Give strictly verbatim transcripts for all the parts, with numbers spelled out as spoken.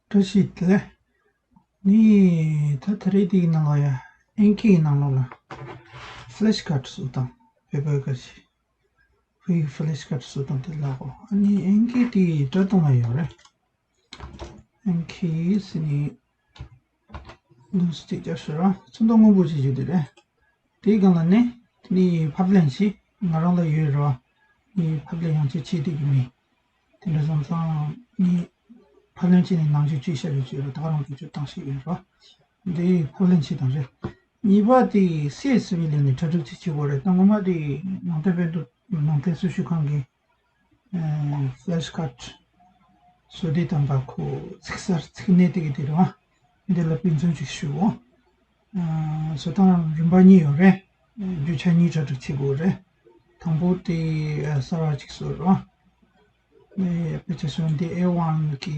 བཀྲ་ཤིས་བདེ་ལེགས། ནི་ད་ད་རེས་དེའི་ནང་ལ་ཡ་ཨེན་ཁེ་ཡི་ནང་ལོགས་ལ་ཕི་ལེ་ཤི་ཀར་བཟོ་སྟངས་པེ་པར་ཀར་ཞིག་ཕི་ཕི་ལེ་ཤི་ཀར་བཟོ་སྟངས་དེ་ལ་གོ་ཨ་ནི་ཨེན་ཁེ་དེ་སྒྲ་གཏོང་ལ་ཡོད་རེད། ཨེན་ཁེ་ཟེར་ནི་ལུས་ཅིག་རྒྱབ་ཤོར་ར་ཚོན་མདོག་སྔོན་པོ་ཅིག་བརྗོད་དེ་རེད། དེའི་སྒང་ལ་ནི་དེ་ནི་ཕབ་ལེན་བྱེད་ང་རང་ལ་ཡོད་རོ། ནི་ཕབ་ལེན་ཡང་ཆེ་ཆེ་དེ་གི་མི། དེ་འདྲ་སོང་ཙང་ནི་ཕབ་ལེན་བྱས་ནས་ནང་ཆོས་ཅིག་བཤད་ཡོད་ཅེས་རོ་ད་ག་རང་དུ་བཅོས་སྟངས་ཤིག་ཡིན་རོ། འདི་ཕབ་ལེན་བྱེད་སྟངས་རེད། གཉིས་པ་དེ་སི་ཨེས་ཝི་ལས་ནི་གྲ་སྒྲིག་ཅིག་བྱེད་དགོས་རེད་ད་ངོ་མ་དེ་ནང་བསྟན་དཔེ་འདུག་ནང་བསྟན་སྲི་ཞུ་ཁང་གི་ཕི་ལེ་ཤི་ཀར་བཟོ་དུས་དམ་པ་ཁོ་ཚིག་གསར་ཚིག་སྣེ་དེ་གི་དེ་རེད་བ། འདི་ལ་དཔེ་མཚོན་ཅིག་ཞུའོ། བཟོ་སྟངས་རིམ་པ་གཉིས་ཡོད་རེད། རྒྱུ་ཆ་གཉིས་གྲ་སྒྲིག་བྱེད་དགོས་རེད། དང་པོ་དེ་གསར་བ་ཅིག་བཟོ་རོགས། དཔེ་ཆ་བཟོ་འདི་ཨེ་ཝན་གི་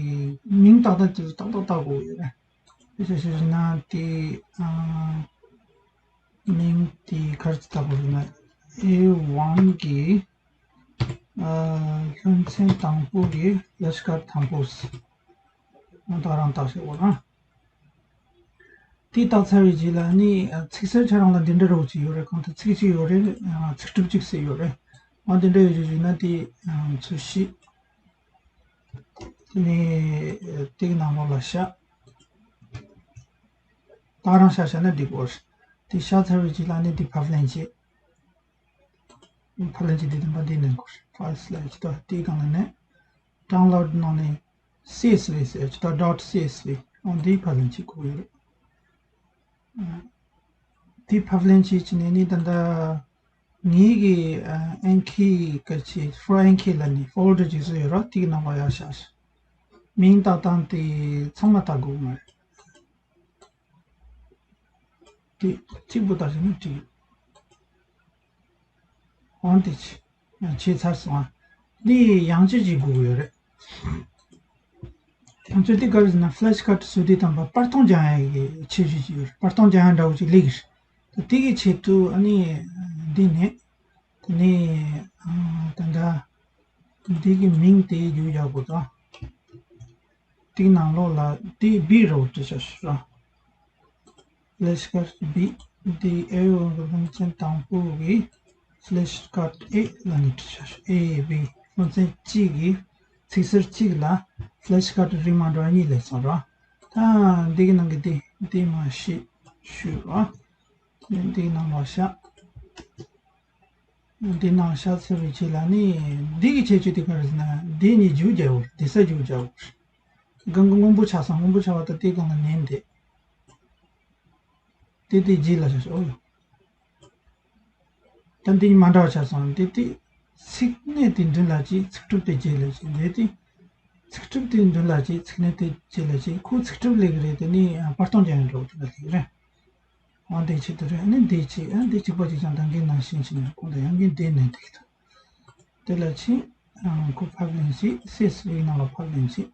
མིང་ཏག་ཏག་ཏག་ཏག་ཏག་དགོས་ཡོད་རེད། དཔེ་ཆ་བཟོ་ན་དེ་མིང་དེ་ག་རེ་ཏག་དགོས་ན་ཨེ་ཝན་གི་ལྷུན་ཚན་དང་པོ་གི་ལས་ཀ་དང་པོ་ཟེར། ང་ད་རང་བཏགས་ཤིག་འོ་ན། དེ་བཏགས་ཚར་བའི་རྗེས་ལ་ནི་ཚིག་གསར་ཁྱེད་རང་ལ་འདི་འདྲ་རོགས་ཅིག་ཡོད་རེད་གང་ལྟར་ཚིག་གཅིག་ཡོད་རེད། ཚིག་གྲུབ་གཅིག་ཟེར་ཡོད་རེད། ང་འདི་འདྲ་ཡོད་ཅིག་ཡོད་ན་དེ་ཚུལ་ཤིག་དེ་ནས་དེའི་ནང་ལོགས་ལ་བཞག་ད་རང་བཞག་བཞག་ན་འགྲིག་གོ་དེ་བཞག་ཚར་བའི་རྗེས་ལ་ནི་དེ་ཕབ་ལེན་བྱེད། ཕབ་ལེན་བྱེད་དེ་བདུན་པ་འདི་ནས་འགོར་ཕ་སི་ལ་ཅི་ད་དེའི་སྒང་ལ་ནས་ཌའུན་ལོཌ་ནང་ནས་སི་ཨེས་ཝི་ཟེར་ཅི་ད་ཌོཊ་སི་ཨེས་ཝི་འོ་འདི་ཕབ་ལེན་བྱེད་དགོས་ཡོད་རེད། དེ་ཕབ་ལེན་བྱེད་ཀྱི་ནས་ནི་ད་ལྟ་ངེད་ཀྱི་ཨེན་ཁེ་ག་ཆེ་ཧྥོ་ཨེན་ཁེ་ལ་ནི་ཕོལ་ཌར་ཅིག་བཟོས་ཡོད་ར་དེའི་ནང་ལ་ཡར་བཞག་ཤག་མིང་བཏགས་སྟངས་དེ་ཚང་མ་བཏགས་དགོས་མ་རེད། དེ་གཅིག་པུ་བཏགས་ཤིག་ནི་གཅིག་འོན་ཏེ་ཆེ་ཆེ་ཚར་སོང་ཨ། འདི་ཡང་ཅི་ཅིག་དགོས་ཀྱི་ཡོད་རེད། ཡང་ཅི་འདི་ག་རེ་ཟེར་ན་ཕི་ལེ་ཤི་ཀར་བཟོ་དུས་དམ་པ་པར་སྟོང་སྦྱང་ཡ་གི་ཆེ་ཤོས་ཅིག་ཡོད་རེད་པར་སྟོང་སྦྱང་ཡ་འདྲ་བོ་ཅིག་ལེགས་རེད། ད་དེ་གི་ཆེད་དུ་ཨ་ནི་འདི་ནས་དེ་ནས་ད་ལྟ་འདི་གི་མིང་དེ་བརྗོད་ཡག་པོ་དང་། དེའི་ནང་ལོགས་ལ་དེ་བི་རོ་བྲིས་བཞག་ཤག་ར། ཕི་ལེ་ཤི་ཀར་བི་དེ་ཨེ་ཝན་གི་ལྷུན་ཚན་དང་པོ་གི་ཕི་ལེ་ཤི་ཀར་ཨེ་ལ་ནི་བྲིས་བཞག་ཤག་ཨེ་བི་ལྷུན་ཚན་གཅིག་གི་ཚིག་ཟུར་གཅིག་ལ་ཕི་ལེ་ཤི་ཀར་རིགས་མ་འདྲ་བ་གཉིས་སླེབས་སོང་ར། ད་འདི་གི་ནང་གི་དེ་དེ་མ་ཤེས་ཞུ་ར། འདི་གི་ནང་ལ་བཞག་འདི་ནང་བཞག་ཚར་བའི་རྗེས་ལ་ནི་འདི་གི་ཁྱད་ཆོས་དེ་ག་རེ་ཟེར་ན་འདི་ནི་རྒྱུ་རྒྱལ་བོ་འདི་ས་རྒྱུ་རྒྱལ་བོ་སྒང་གི་སྔོན་པོ་ཆགས་སོང་སྔོན་པོ་ཆགས་པ་དང་དེའི་སྒང་ལ་ནན་ཏེ་དེ་དེ་རྗེས་ལ་བཞག་ཤོག་ཨོ་ཡོ། ད་འདི་མ་འདྲ་བ་ཆགས་སོང་དེ་དེ་ཚིག་སྣེ་དེ་མདུན་ལ་ཅིག་ཚིག་གྲུབ་དེ་རྗེས་ལ་ཅིག་འདི་དེ་ཚིག་གྲུབ་དེ་མདུན་ལ་ཅིག་ཚིག་སྣེ་དེ་རྗེས་ལ་ཅིག་ཁོ་ཚིག་གྲུབ་ལེགས་རེད་དེ་ནི་པར་སྟོང་རྒྱག་ཡོང་འགྲོ་དེ་ལ་ལེགས་རེད། འོ་འདི་ཆེད་དུ་རེད་ཨ་ནི་འདི་ཆེད་ཨ་འདི་གཅིག་པ་གཅིག་རྐྱང་ད་གིན་ནང་བཞིན་ཕྱིན་ནས་ཁོང་དང་ཡང་གིན་འདི་ནས་འདི་གི་ད། དེ་ལ་ཕྱིན། ཁོ་ཕབ་ལེན་བྱེད་སེ་སི་ལི་ནང་ལ་ཕབ་ལེན་བྱེད།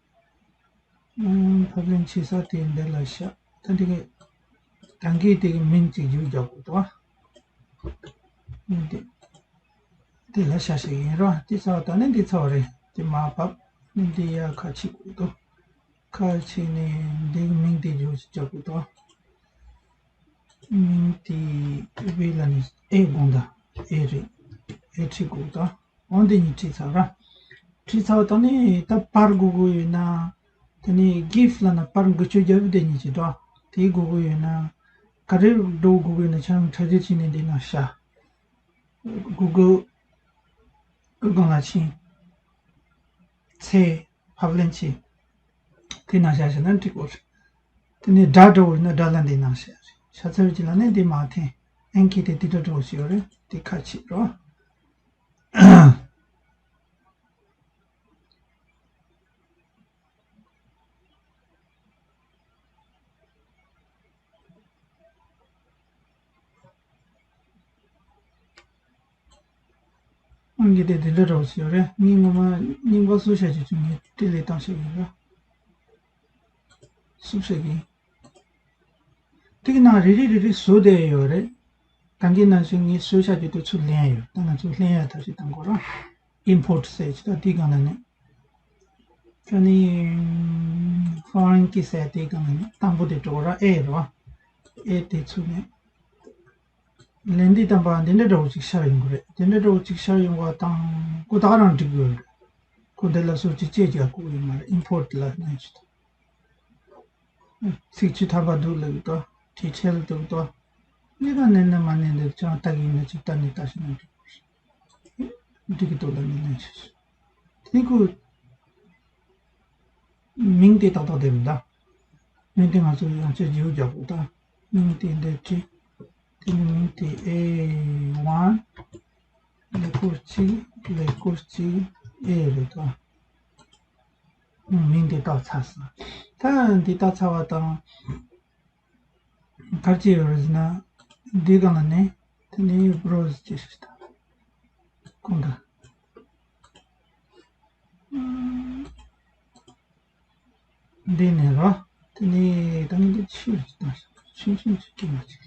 ཕབ་ལེན་བྱེད་ས་དེ་འདི་ལ་བཞག་ད་འདི་གི་ད་གིན་དེ་གི་མིང་གཅིག་བརྗོད་རྒྱག་དགོས་འདུག་ཨ། འདི་དེ་ལ་བཞག་ཞིག་ཡིན་རོགས་འདི་ཚར་བ་ད་ནི་འདི་ཚར་བ་རེད་འདི་མ་ཕབ་ནི་འདི་ཡ་ཁ་ཕྱེ་དགོས་འདུག་ཁ་ཕྱེ་ནས་འདི་གི་མིང་དེ་བརྗོད་ཅིག་རྒྱག་དགོས་འདུག་མིང་དེ་ཨེ་བི་ལ་ནི་ཨེ་དགོངས་དག་ཨེ་རེད། ཨེ་ཁྲིད་དགོས་དག་འོ་འདི་གཉིས་ཁྲིད་ཚར་ར། ཁྲིད་ཚར་བ་དང་ནི་ད་པར་དགོས་དགོས་ཡོད་ན། དེ་ནི་གིཕ་ལ་ན་པར་འགུལ་སྐྱོད་རྒྱབ་བསྡད་མཁན་ཅིག་འདུག་དེ་དགོས་དགོས་ཡོད་ན། ག་རེ་འགྲོ་དགོས་དགོས་ཡོད་ན་ཁྱེད་རང་ཁྲ་ཆིལ་བྱས་ནས་འདི་ན་བཞག་གུ་གུལ་གུ་གུལ་ལ་ཕྱིན། ཚེ། ཕབ་ལེན་བྱེད། དེ་ནང་བཞག་བྱས་ན་འགྲིག་གོ། དེ་ནས་སྒྲ་འདྲ་བོ་ཡིན་ན་སྒྲ་ལ་འདི་ནང་བཞག་རེད། ཤ་ཚ་བའི་རྗེས་ལ་ནི་འདི་མ་འཐེན། ཨེན་ཁེ་དེ་དེ་འདྲ་འདྲ་བོ་ཞིག་ཡོད་རེད་དེ་ཁ་ཕྱེ་རོགས། ཨང་ཀི་དེ་དེ་འདྲ་རོགས་ཞུ་རེད། ངས་ངོ་མ་རྙིང་པ་སུ་བྱ་རྒྱུ་བྱུང་ངས་དེ་ལས་བཏང་ཤེས་ཡོད་ར། སུ་བྱ་གི་དེ་གི་ནང་རེ་རེ་རེ་རེ་བཟོ་བསྡད་ཡོད་རེད། ད་གིན་ནང་བཞིན་ངས་སུ་བྱ་རྒྱུ་དེ་ཚུར་ལེན་ཡོད་ད་ང་ཚོ་ལེན་ཡ་ཐབས་ཤེས་བཏང་དགོས་ར། ཨིམ་པོར་ཊི་ཟེར་ཅི་ད་དེ་གང་ལ་ནས་ད་ནི། foreign key ཟེར་དེའི་སྒང་ནས་དང་པོ་དེ་འགྲོ་ར་ཨེ་རེད་བ། ཨེ་དེ་ཚུགས་ནས། ལན་འདི་བཏང་པ་འདི་འདྲ་འདྲ་བོ་ཅིག་ཤར་ཡོང་གི་རེད། འདི་འདྲ་འདྲ་བོ་ཅིག་ཤར་ཡོང་བ་དང་ཁོ་ད་ག་རང་འགྲིག་གི་ཡོད་རེད། ཁོ་འདི་ལ་སོ་ཅིག་ཅེས་ཀྱང་བཀོད་ཡོད་མ་རེད། ཨིམ་པོར་ཊི་ལ་ནས་ཅིག་ཚིག་ཆུ་ཐར་པ་འདུག་ལབ་ཀྱི་འདུག་དྲི་ཆེ་ལ་འདུག་འདུག་གནས་ག་གནས་ན་མ་གནས་འདི་ཅང་ལྟ་གི་ཡིན་ན་ཅིག་ལྟ་ནས་ལྟ་ཤེས་ན་འགྲིག་གི་འདུག་ལབ་ནས་ལན་ཞུས་སོང་། དེ་ཁོ་མིང་དེ་ཏག་ཏག་དེ་མི་འདུག་མིང་དེ་ང་ཚོ་ཡང་ཆེ་བརྗེ་པོ་རྒྱག་དགོས་ད། མིང་དེ་འདི་བྲིས། དེ་ནི་མིང་དེ་ཨེ་ཝན། ཀླད་ཀོར་གཅིག་ཀླད་ཀོར་གཅིག་ཨེ་རེད་དོ། མིང་དེ་བཏགས་ཚར་སོང་། ད་འདི་བཏགས་ཚར་བ་དང་། ག་རེ་བྱས་ཡོད་རེད་ཟེར་ན། འདི་སྒང་ལ་ནི། དེ་ནི་བྷི་རོ་ཛི་བྱེད་ཤིག་དང་། ཁོང་དང་། འདི་ནས་རོ། དེ་ནི་ད་ནི་འདི་ཕྱིར་བཏང་ཤིག་ཆུང་ཆུང་ཅིག་སྐྱེས་མ་ཅིག་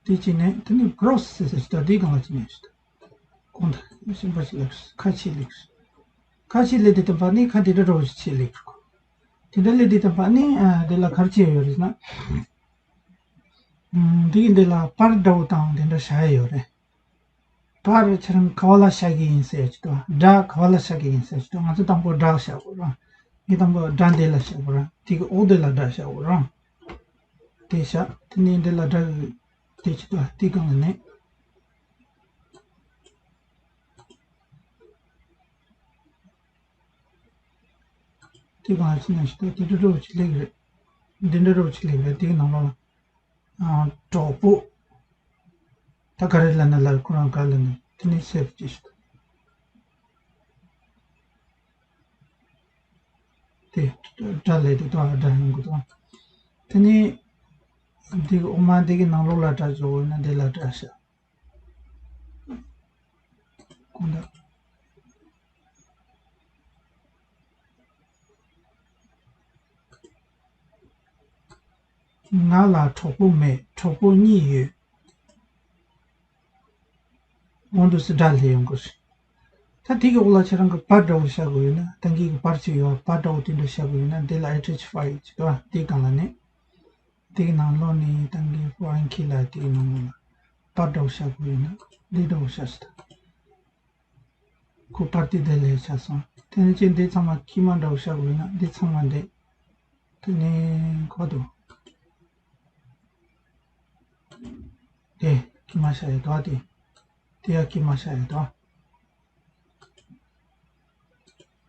དེ་བྱས་ནས་དེ་ནི་བྷི་རོ་ཛི་ཟེར་ཞིག་དང་འདི་སྒང་ལ་བྱས་ནས་ཞིག་དང་། ཁོང་དང་གཞན་པ་ཞིག་ལ་ཁ་ཕྱེ་ལེགས། ཁ་ཕྱེ་ལེ་དེ་དང་པ་ནི་ཁ་དེ་འདྲ་འདྲ་བོ་ཞིག་ཕྱེ་ལེགས། དེ་འདྲ་ལེ་དེ་དང་པ་ནི་ཨ་དེ་ལ་ག་རེ་བྱས་ཡོད་རེད་ཟེར་ན། ཨུམ། འདི་གི་འདི་ལ་པར་འདྲ་བོ་དང་དེ་འདྲ་བཞག་ཡ་ཡོད་རེད། པར་ཁྱེད་རང་ག་བ་ལ་བཞག་གི་ཡིན་ཟེར་གྱི་འདུག་སྒྲ་ག་བ་ལ་བཞག་གི་ཡིན་ཟེར་གྱི་འདུག་ང་ཚོ་དང་པོ་སྒྲ་བཞག་དགོས་ར། ངས་དང་པོ་སྒྲ་འདི་ལ་བཞག་དགོས་ར། དེ་གི་འོག་འདི་ལ་སྒྲ་བཞག་དགོས་ར། དེ་བཞག་དེ་ནས་འདི་ལ་སྒྲ་གི་དེ་གྱི་འདུག་དེ་སྒང་ནས། དེ་གང་ཞིག་ན་ཞིག་ད་དེ་འདྲ་རོ་ཅིག་ལེགས་རེད། འདི་འདྲ་རོ་ཅིག་ལེགས་རེད། དེའི་ནང་ལོགས་ལ། ཨ། གྲོགས་པོ། ད་ག་རེ་ལབ་ན་ལབ། ཁོ་རང་ག་ལབ་ན་དེ་ནས་སེབ་ཅིག་ཞིག་དེ་སྒྲ་ལས་དེ་ཏོ་སྒྲ་ཡོང་གི་འདུག་དེ་ནས་འདི་འོ་མ་འདི་གི་ནང་ལོགས་ལ་སྒྲ་འཇོག་འོས་ན་འདི་ལ་སྒྲ་བཞག་གོང་ད། ང་ལ་གྲོགས་པོ་མེད། གྲོགས་པོ་གཉིས་ཡོད། འོ་འདུག་སེ་སྒྲ་སླེབས་ཡོང་གི་རེད། ད་དེ་གི་འོག་ལ་ཁྱེད་རང་གི་པར་འདྲ་བོ་བཞག་དགོས་ཡོད་ན། ད་གིན་གི་པར་ཅིག་ཡོད། པར་འདྲ་བོ་དེ་འདྲ་བཞག་དགོས་ཡོད་ན་འདི་ལ་ཨེ་ཊེཆ་ཕའིལ་ཅིག་འདུག་དེའི་སྒང་ལ་ནི། དེ་གི་ནང་ལོགས་ནས་ད་གིན་ཕོ་རན་ཁི་ལ་དེ་གི་ནང་ལོགས་ལ་པར་འདྲ་བོ་བཞག་དགོས་ཡོད་ན་འདི་འདྲ་བོ་བཞག་ཤིག་དང་། ཁོ་པར་དེ་དེ་ལས་བཞག་སོང་། དེ་ནས་ཅི་འདི་ཚང་མ་དཀྱིལ་མ་འདྲ་བོ་བཞག་དགོས་ཡོད་ན་འདི་ཚང་མ་འདི། དེ་ནས་ཁོ་དུ། དེ་དཀྱིལ་མ་བཞག་ཡོད་དོ་དེ། དེ་ཡང་དཀྱིལ་མ་བཞག་ཡོད་དོ།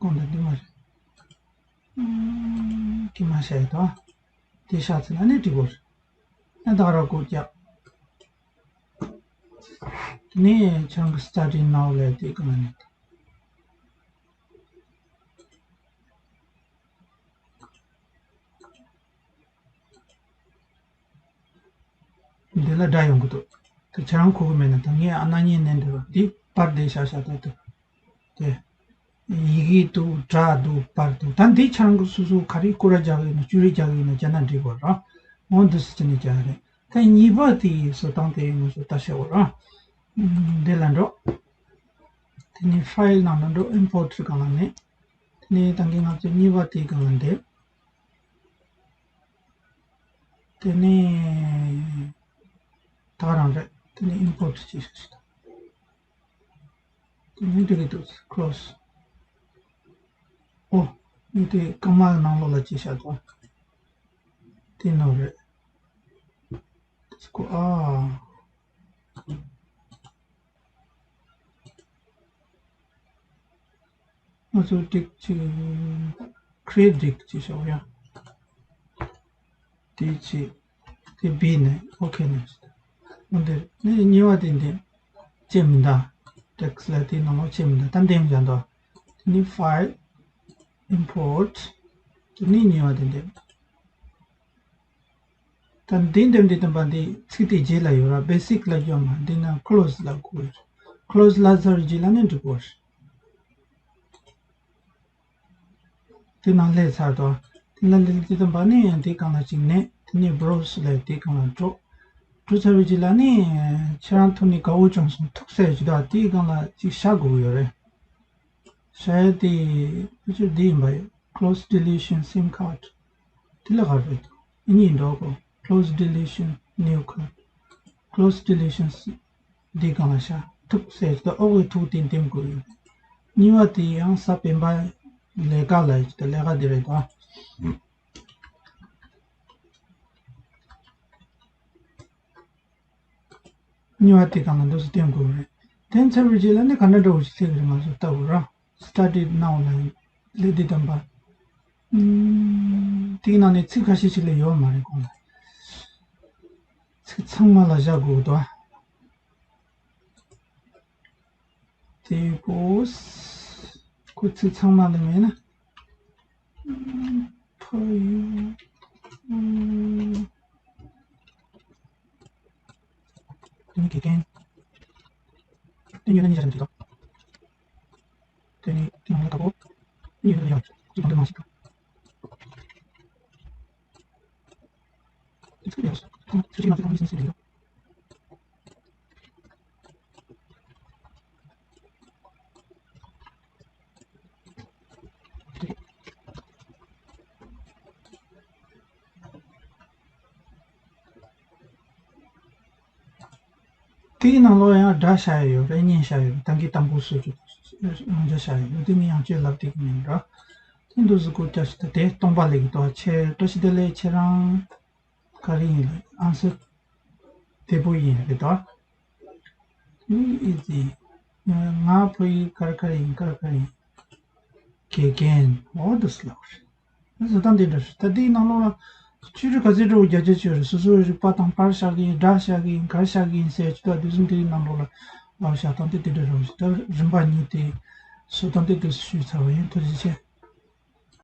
གོང་དུ་འདི་མ་རེད། དཀྱིལ་མ་བཞག་ཡོད་དོ། དེ་བཞག་ཚར་ན་ནི་འགྲིག་གོ་རེད། ཨ་ད་ར་སྒོ་རྒྱག་དེ་ནས་ཁྱེད་རང་གི་སི་ཊ་ཌི་ནའོ་ལབ་དེ་སྒང་ནས། འདི་ལ་སྒྲ་ཡོང་གི་འདུག་དེ་ཁྱེད་རང་གོ་གི་མེད་ན་ད་ངས་ཨ་ན་ཉན་ནས་འདི་བ་འདི་པར་འདི་བཞག་བཞག་ད་དེ། དེ། ཡི་གེ་འདུག་སྒྲ་འདུག་པར་འདུག་ད་འདི་ཁྱེད་རང་གི་སོ་སོ་ག་རེ་སྐོར་ར་རྒྱག་གི་ཡིན་ན་བཅུ་རེ་རྒྱག་གི་ཡིན་ན་རྒྱག་ན་འགྲིག་གོ་ར། འོ་འདི་སི་ཊ་ནས་རྒྱག་རེད། ད་གཉིས་པ་དེ་བཟོ་སྟངས་དེ་ང་ཚོ་ལྟ་ཤེས་གོ་ར། འདི་ལ་འགྲོ། དེ་ནས་ཕའིལ་ནང་ལ་འགྲོ། ཨིམ་པོར་ཊི་སྒང་ལ་ནས། དེ་ནས་ད་གིན་ང་ཚོ་གཉིས་པ་དེའི་སྒང་ལ་འདེབས། དེ་ནས་ད་རང་རེད། དེ་ནས་ཨིམ་པོར་ཊི་ཅིག་ཞིག་དང་། དེ་ནས་འགྲིག་གི་འདུག་ཁོ་ལོ་སི། ཨོ། ངས་དེ་རྐང་མ་ནང་ལོགས་ལ་ཅིག་བཞག་དང་། དེ་ནོ་རེད། དེ་ཁོ་ཨ། ང་ཚོ་ཊིག་ཅིག་ཁི་རི་ཨེ་ཊི་ཊིག་ཅིག་བྱའོ་ཡ། དེ་ཅིག་དེ་བི་ནས་ཨོ་ཁེ་ནས། འོ་འདིར་ནི་གཉིས་པ་དེ་འདི་ཅེ་མི་འདའ། ཊེག་སི་ལ་དེ་ནང་ལོགས་ཅེ་མི་འདའ། ད་འདེམས་ཀྱང་འདུག་དེ་ནི་ཕའིལ། ཨིམ་པོར་ཊི། དེ་ནི་གཉིས་པ་དེ་འདེམས། ད་འདི་འདེམས་འདི་འདེམས་པ་འདི་ཚིག་དེ་རྗེས་ལ་ཡོད་ར། བེ་སིག་ལ་ཡོད་མ། འདི་ན་ཁོ་ལོ་སི་ལ་གོ་ཡོད། ཁོ་ལོ་སི་ལ་ཚར་རྗེས་ལ་ནི་འགྲིག་གོ་རེད། དེ་ནང་སླེབས་ཚར་དོ། དེ་ནང་སླེབས་དེ་དང་པ་ནི་ཡང་དེ་སྒང་ལ་ཅིག་ནས་དེ་ནས་བྷི་རོ་ཛི་ལ་དེ་སྒང་ལ་འགྲོ། འགྲོ་ཚར་བའི་རྗེས་ལ་ནི་ཁྱེད་རང་ཐུག་ནས་དགའ་བོ་བྱུང་སོང་ཐུག་ཟེར་གྱི་འདུག་དེའི་སྒང་ལ་ཅིག་བཞག་དགོས་ཀྱི་ཡོད་རེད། བཞག་ཡ་དེ་ཕལ་ཆེར་འདི་ཡིན་པ་ཡོད། close deletion sim card དེ་ལ་ག་རེད། ཨ་ནི་འགྲོ་གོ close deletion new card close deletion འདི་གང་ལ་ཤ་ཐུག་ཟེར་ཏེ་ཨོ་གི་ཐུག་དེ་འདེམས་དགོས་ཡོད། གཉིས་པ་དེ་ཡང་ས་བེམ་པ་ལས་ཀ་ལ་ཡིན་ཏེ་ལས་ཀ་འདི་རེད་དོ། གཉིས་པ་དེ་གང་ལ་འདུག་སེ་བསྟན་དགོས་རེད། དེ་ཚར་བའི་རྗེས་ལ་ནི་ག་འདྲ་འདྲ་བོ་ཞིག་སླེབས་ཀྱི་རེད་ང་ཚོ་ལྟ་དགོས་ར། Study now ལ་ཡིན། ལས་འདི་དམ་པ། ཨུམ། དེའི་ནང་ནས་ཚིག་ཁ་ཤས་ཤིག་ལས་ཡོད་མ་རེད་གོང་ལ། ཚིག་ཚང་མ་ལ་བཞག་དགོས་འདུག་ཨ། དེ་བོ། ཁོ་ཚིག་ཚང་མ་ལ་མེད་ན། ཕ་ཡུལ། དེ་ནི་དགེ་རྒན། དེ་ཡོད་ན་ཉིན་ཞག་ཅིག་དང་། དེ་ནི་དེ་ནང་ལ་དགའ་པོ། དེ་ཡོད་ན་ཡག་ཅིག་དང་དེ་མ་ཞིག་དང་། དེ་ཚོ་ཡག་སོ། དེ་ཚོ་ང་ཚོ་དང་མི་སེམས་སེམས་ཡོད། དེའི་ནང་ལོགས་ཡང་སྒྲ་བཤད་ཡོད་རེད། བརྙན་བཤད་ཡོད་རེད། ད་གིན་དང་པོ་སུ་ཅིག་རང་འཇགས་བཤད་ཡོད་རེད། དེ་ནི་ཡང་བཅོས་ལབ་དེ་གི་མིན་འགྲོ། དེ་འདུག་སེ་སྐུ་བཀྲ་ཤིས་བདེ་ལེགས། སྟོང་པ་ལེགས་ཀྱི་དོ་ཆེ་བཀྲ་ཤིས་བདེ་ལེགས་ཁྱེད་རང་། ག་རེ་ཡིན་ལབ་ཨན་སར་དེ་པོ་ཡིན་རེད་དོ། ཨི་ཟི། ང་བོད་ཡིག་ག་རེ་ག་རེ་ཡིན་ག་རེ་ག་རེ་ཡིན། དགེ་རྒན་འོ་འདུག་སེ་ལབ་རེད། བཟོ་སྟངས་དེ་འདྲ་རེད། ད་དེའི་ནང་ལོགས་ལ་ཆོས་རིག་ག་ཚོད་འདྲ་བོ་རྒྱ་ཆེ་ཆེ་རེད། སོ་སོའི་རིག་པ་དང་པར་བཞག་གི་ཡིན། སྒྲ་བཞག་གི་ཡིན། གར་བཞག་གི་ཡིན་ཟེར་ཅིག་ད་དེ་ཚོ་དེའི་ནང་ལོགས་ལ་བཞག་སྟངས་དེ་དེ་འདྲ་རེད། ད་རིམ་པ་གཉིས་དེ་བཟོ་སྟངས་དེ་འདུག་སེ་ཞུས་ཚར་བ་ཡིན། ཐུགས་རྗེ་ཆེ།